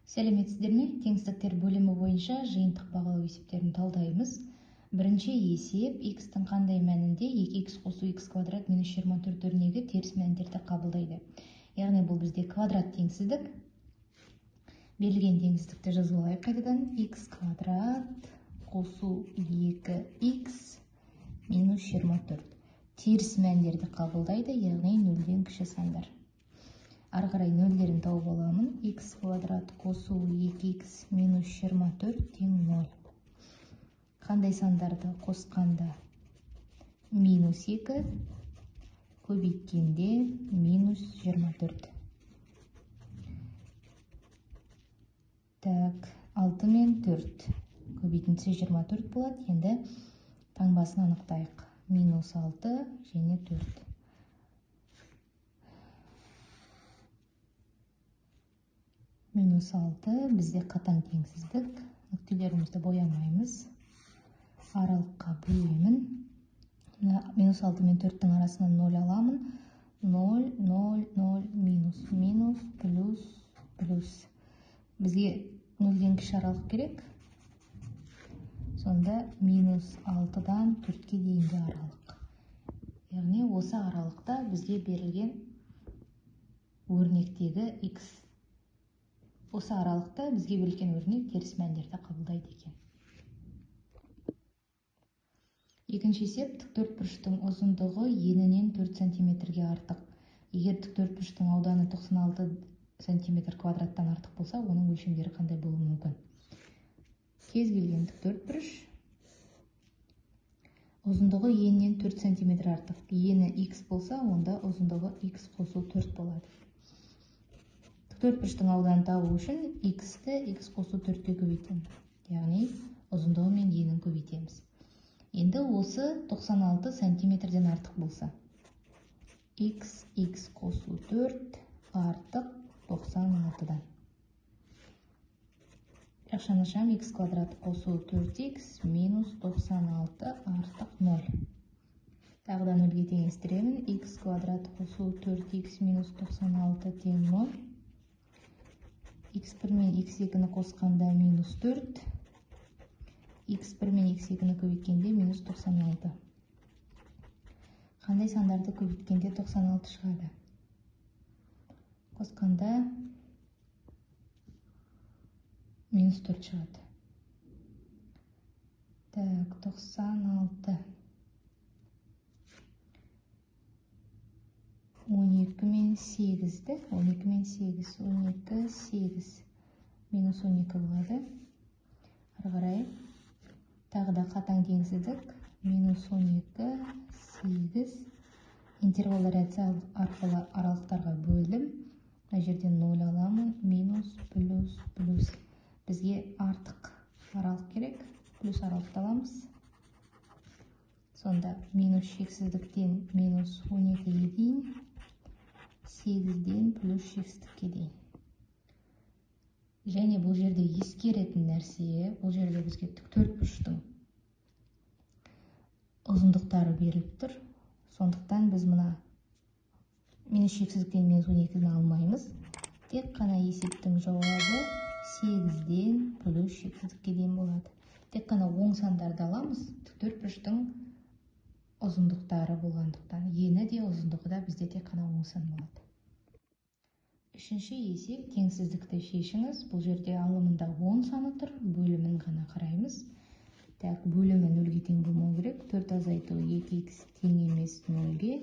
Сәлеметсіздер ме? Теңсіздіктер бөлімі бойынша жиынтық бағалау есептерін талдаймыз. Бірінші есеп x-тің қандай мәнінде 2x қосу x квадрат минус 24 өрнегі теріс мәндерді қабылдайды. Яғни бұл бізде квадрат теңсіздік. Берілген теңсіздікті жазып алайық қайтадан. X квадрат қосу 2x минус 24. Теріс мәндерді қабылдайды, яғни нөлден кіші сандар. Ары қарай нөлдерін тауып аламын. X квадрат қосу 2x минус 24 тең 0. Қандай сандарды қосқанда минус 2, көбейткенде минус 24. Так, 6 мен 4 көбейтіндісі 24 болады. Енді таңбасын анықтайық. Минус 6 және 4. Минус 6 бізде қатаң теңсіздік. Нүктелерімізді боямаймыз. Аралыққа бөлемін. Минус 6 мен 4-тің арасынан 0 аламын. 0, 0, 0, минус, минус, плюс, плюс. Бізге 0-ден кіші аралық керек. Сонда минус 6-дан 4-ке дейінгі аралық. Яғни осы аралықта бізге берілген өрнектегі x. Осы аралықта бізге берілген өрнек теріс мәндерді қабылдайды екен. Екінші есеп, тік бұрыштың ұзындығы енінен 4 сантиметрге артық. Егер тік бұрыштың ауданы 96 сантиметр квадраттан артық болса, оның өлшемдері қандай болуы мүмкін? Кез келген тік бұрыш ұзындығы енінен 4 сантиметр артық. Ені x болса, онда ұзындығы x қосу 4 болады. Тік бұрыштың ауданын табу үшін x-ті x қосу 4-ке көбейтемін. Яғни ұзындығы мен енін көбейтеміз. Енді осы 96 сантиметрден артық болса, x, x қосу 4 артық 96-дан. Жақшаны ашамын, x квадрат қосу 4x минус 96 артық 0. Тағы да 0-ге теңестіремін. X квадрат қосу 4x минус 96 тең 0. X1 мен x2-ні қосқанда минус 4. X1 мен x2-ні көбейткенде минус 96. Қандай сандарды көбейткенде 96 шығады? Қосқанда минус 4 шығады. Так, 96. 12 мен 8-ді, 12 мен 8, 12, 8, минус 12 болады. Ары қарай тағы да қатаң теңсіздік, минус 12, 8, интервалдар әдісі арқылы аралықтарға бөлдім. Мына жерден 0 аламын, минус, плюс, плюс. Бізге артық аралық керек, плюс аралықты аламыз. Сонда минус шексіздіктен минус 12-ге дейін, 8-ден плюс шексіздікке дейін. Және бұл жерде ескеретін нәрсе, бұл жерде бізге тік бұрыштың ұзындықтары беріліп тұр. Сондықтан біз мына минус шексіздіктен минус 12-ні алмаймыз. Тек қана есептің жауабы 8-ден плюс шексіздікке дейін болады. Тек қана оң сандарды аламыз, тік бұрыштың ұзындықтары болғандықтан. Ені де ұзындығы да бізде тек қана оң сан болады. Үшінші есеп, теңсіздікті шешіңіз. Бұл жерде алымында 10 саны тұр, бөлімін ғана қараймыз. Так, бөлімі 0-ге тең болмау керек. 4 азайту 2x тең емес 0-ге,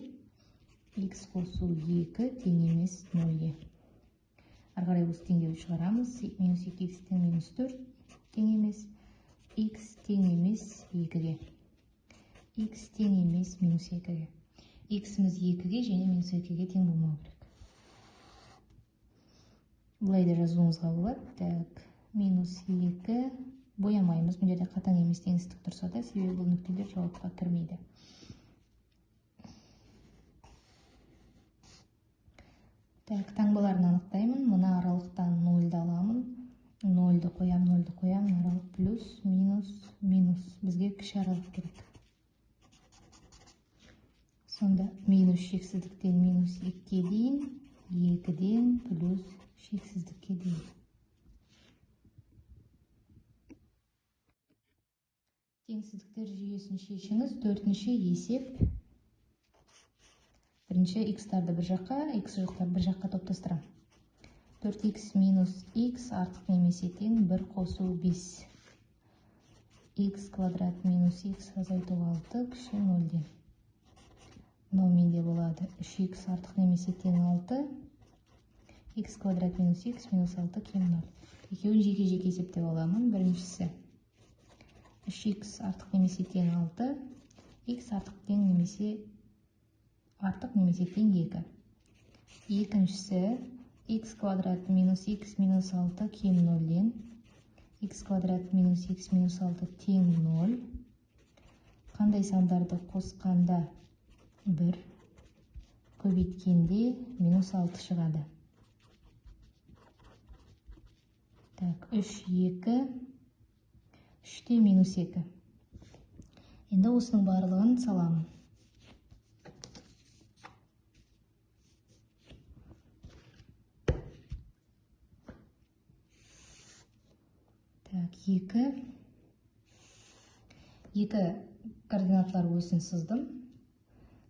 x қосу 2 тең емес 0-ге. Ары қарай осы теңдеуді шығарамыз. Минус 2x тең минус 4 тең емес, x тең емес 2-ге. X тең емес минус 2-ге. X-іміз 2-ге және минус 2-ге тең болмау керек. Былай да жазуымызға болады. Так, минус 2 боямаймыз. Бұл жерде қатаң емес теңсіздік тұрса да, себебі бұл нүктелер жауапқа кірмейді. Так, таңбаларын анықтаймын. Мына аралықтан 0-ді аламын. 0-ді қоям, 0-ді қоям. Аралық плюс, минус, минус. Бізге кіші аралық керек. Сонда минус шексіздіктен минус 2-ге дейін, 2-ден плюс шексіздікке дейін. Теңсіздіктер жүйесін шешіңіз. Төртінші есеп. Бірінші x-тарды бір жаққа, x жоқтарды бір жаққа топтастырамын. 4x минус x артық немесе тең 1 қосу 5. X квадрат минус x азайту 6 кіші 0-ден. Мынау менде болады 3x артық немесе тең 6. X квадрат минус x минус 6 кем 0. Екеуін жеке-жеке есептеп аламын. Біріншісі 3x артық немесе тең 6, x артық тең немесе артық немесе тең 2. Екіншісі x квадрат минус x минус 6 кем 0-ден, x квадрат минус x минус 6 тең 0. Қандай сандарды қосқанда 1, көбейткенде минус 6 шығады. Так, 3, 2, 3-те минус 2. Енді осының барлығын саламын. Так, 2. 2 координаталар осін сыздым.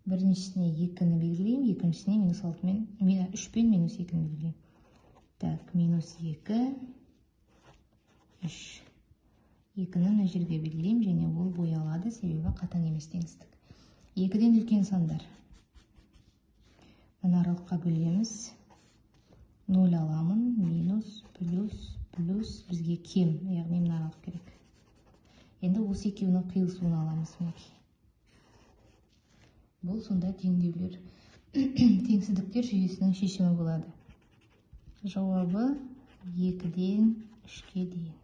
Біріншісіне 2-ні белгілеймін, екіншісіне минус 6 мен, 3 пен минус 2-ні белгілеймін. Так, минус 2, 3. 2-ні мына жерге белгілеймін, және ол боялады, себебі қатаң емес теңсіздік. 2-ден үлкен сандар. Мына аралыққа бөлеміз. 0 аламын, минус, плюс, плюс, бізге кем, яғни мына аралық керек. Енді осы екеуінің қиылысуын аламыз мінекей. Бұл сонда теңдеулер, теңсіздіктер жүйесінің шешімі болады. Жауабы 2-ден 3-ке дейін.